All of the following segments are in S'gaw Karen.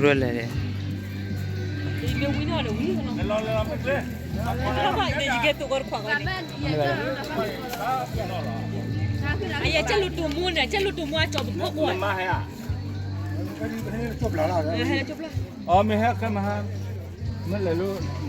ရလဲၣ်, အယဲၢ်ကဲလိာ်တိၢ်မူန့ၣ်, ကဲလိာ်တိၢ်မူအကၠီပဖီခိၣ်, အီ မ့ၢ်ဟဲခဲမဟါ, မ့ၢ်လဲၤလၢနနီၢ်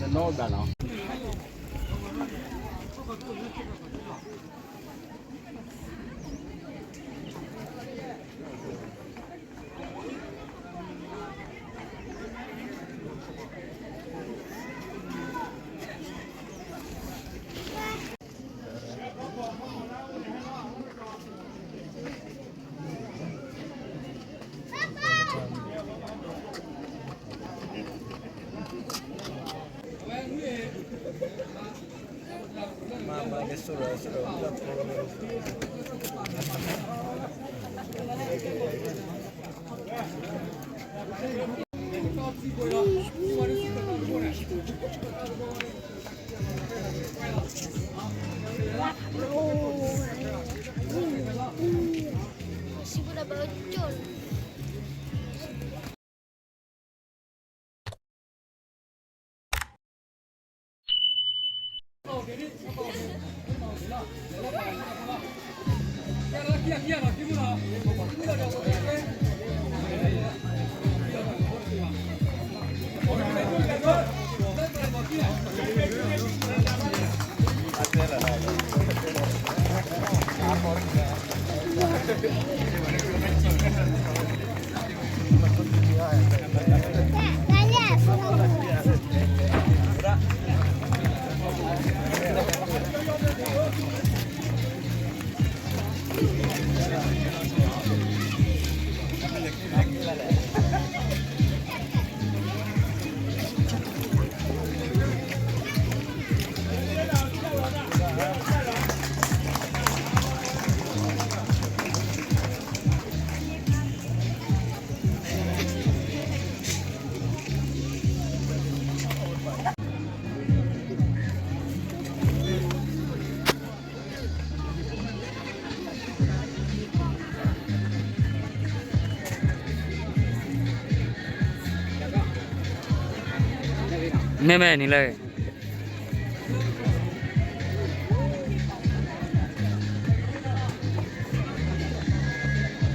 အိၣ်ဘၣ်နီၤ. မ့မ့ၢ်နံၤလၢ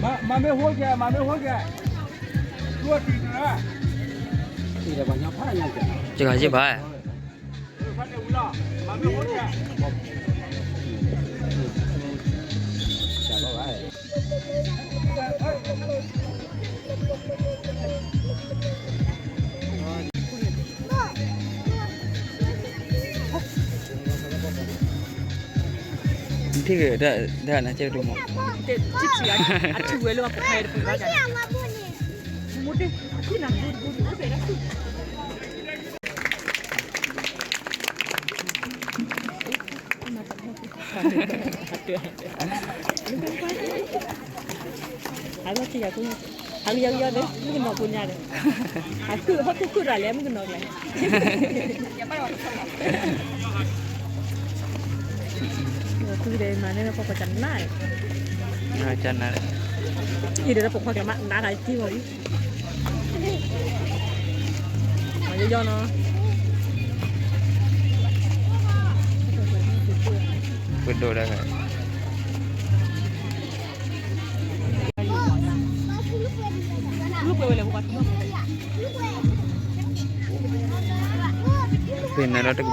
မၤမ့ၢ်ဟိကဲ, မၤမ့ၢ်ဟိကဲ, သူအတံၤတရၢ, စ့ၢ်ကီးယဘၣ်, ထံၣ်က့ၤဒၣ်နကဲတမီၤ, အထူဝဲလၢပှၤဖဲတပူၤဘၣ်, မူတ့ၢ်, အထံၣ်နၤတဘူတဘူတဘူတဘူတဘူတဘူ, အလီၢ်ခံဂၤ, ဟးကယီကယီဒီး မုၣ်ကနီၤကိညါဒီး, ဟးခုၣ်ဟီၣ်ခိၣ်ခုၣ်တၢ်လဲၣ် မုၣ်ကနီၤကျဲ, ခုၣ်ဒီးမၤန့ၢ်ပှၤကနၣ်, ကနၣ်, အံၤဒီးပှၤခွါကျဲမး နါတၢ်ထံမီၤဝံၤ မၤယီယီနီၤ, ပဒိၣ်ဒၣ်, ဖဲန့ၣ်လီၤတကပ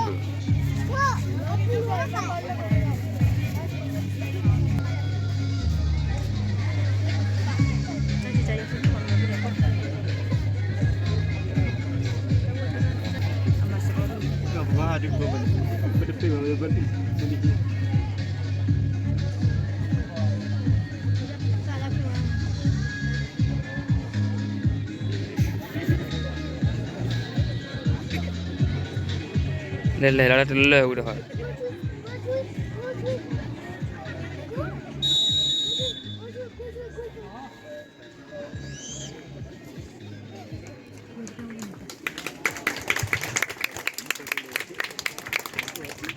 ၤ လဲၤလဲၤလီၤတလၢဝံၤဒီး Thank you.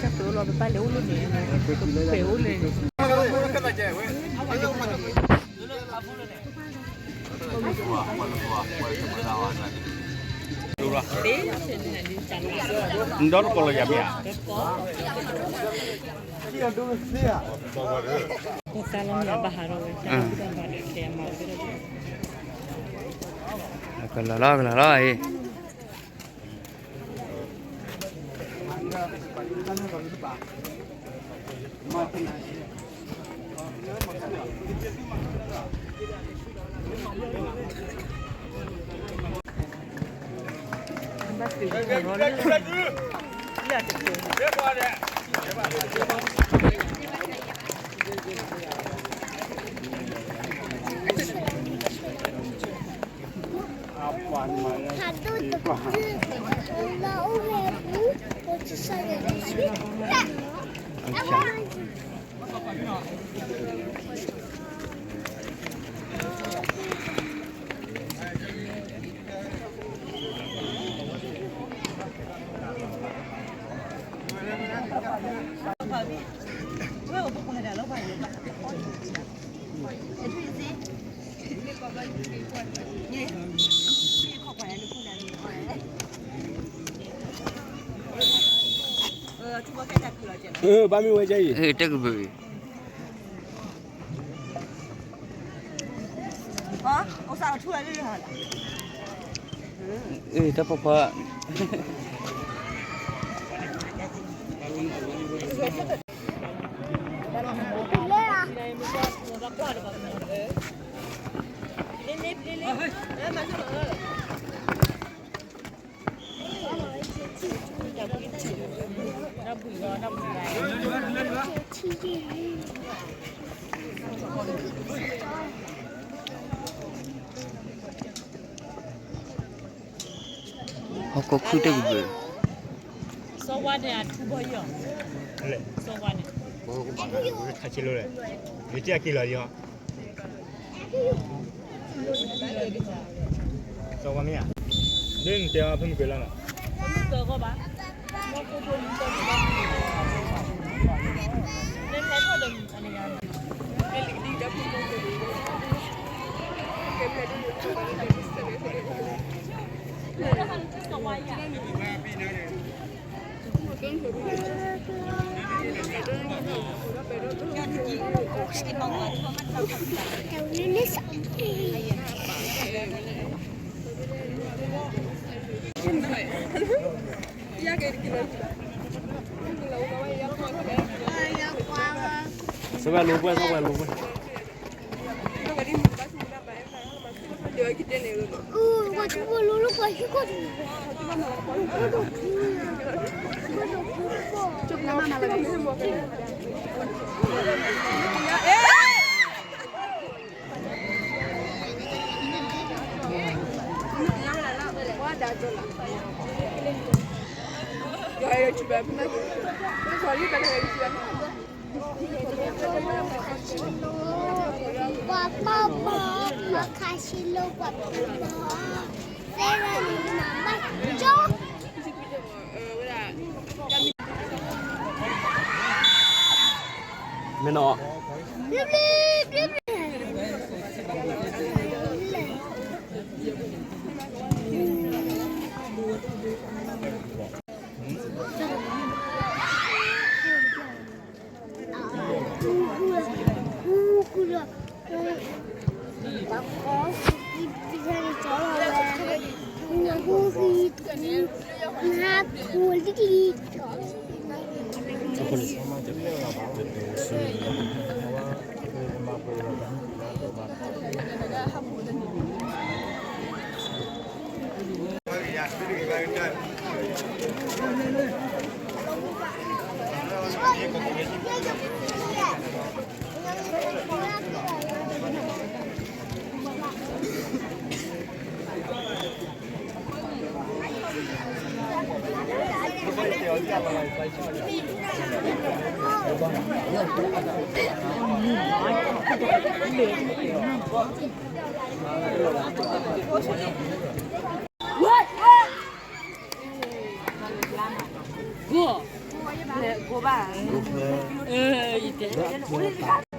တၢ်သိးလီၤ ပပၢ်လဲၤအိၣ်လၢန့ၣ်, ပှဲၤအိၣ်လၢန့ၣ်. နဒီတကိးလီၤယၤမ့ၢ်ဧါ. ကလီၤလီၤ ကလီၤလီၤအံၤ. ဘၣ်မ့ၢ်ဝဲကအံၤ တကဘုးအံၤ တၢ်ဖီဖီ ဟီၣ်ခိၣ်ခုၣ်တကဘုး စီၤဝါန့ၣ်အထူဘီယီၤ စီၤဝါန့ၣ် ခါဆံလိလဲၣ် ယကက့ၤလီၤယီၤ စီၤဝါမ့ၢ်ဧါ ဒ်နတဲအီၤဖဲမုၢ်ကလါနီၤ စီၤဝါလိာ်ကွဲ စီၤဝါလိာ်ကွဲ ပှၤပီၢ်ပီၢ် ပှၤခါဆံလိ ပှၤပီၢ်ပီၢ် သဲလၢနမၤဘၣ်ကၠီ မ့ၢ်နီၤ အၢ ယတဲ ဝဲဒၣ်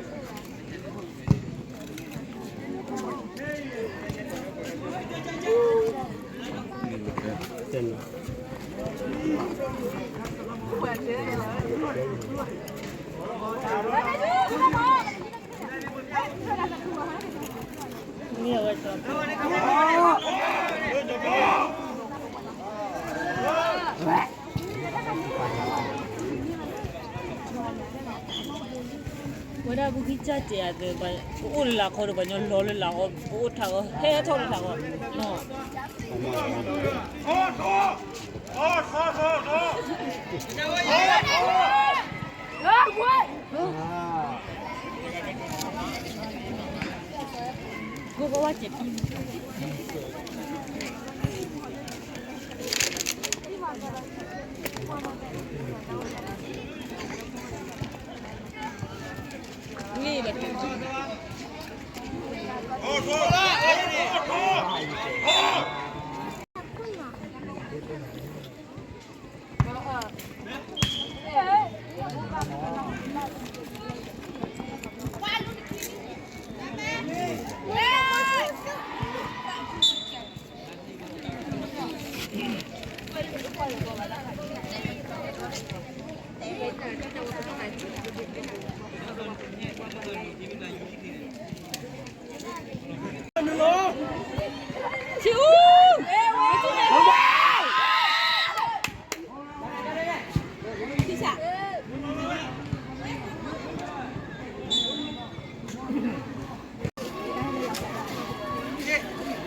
ပကံၢ်စၢ်တဲအသး ပအိၣ်လၢလာ်ခီဒီး ပှၤညီလီၤလၢလာ်အီၤ ပအိၣ်ထးအီၤ ဟဲထီၣ်လၢထးအီၤ နီၤ လ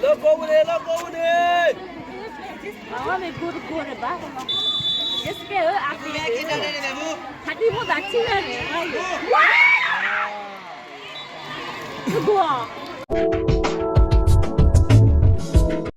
ၢကိးဝဲန့ၣ် လၢကိးဝဲန့ၣ် အဝဲမ့ၢ်ကိးတကိးန့ၣ်ဘၣ်, ယစကဲဧၢ အက့ၤ ဟးဒံဖိသးထံၣ်ဝဲန့ၣ် ဝါ တကိး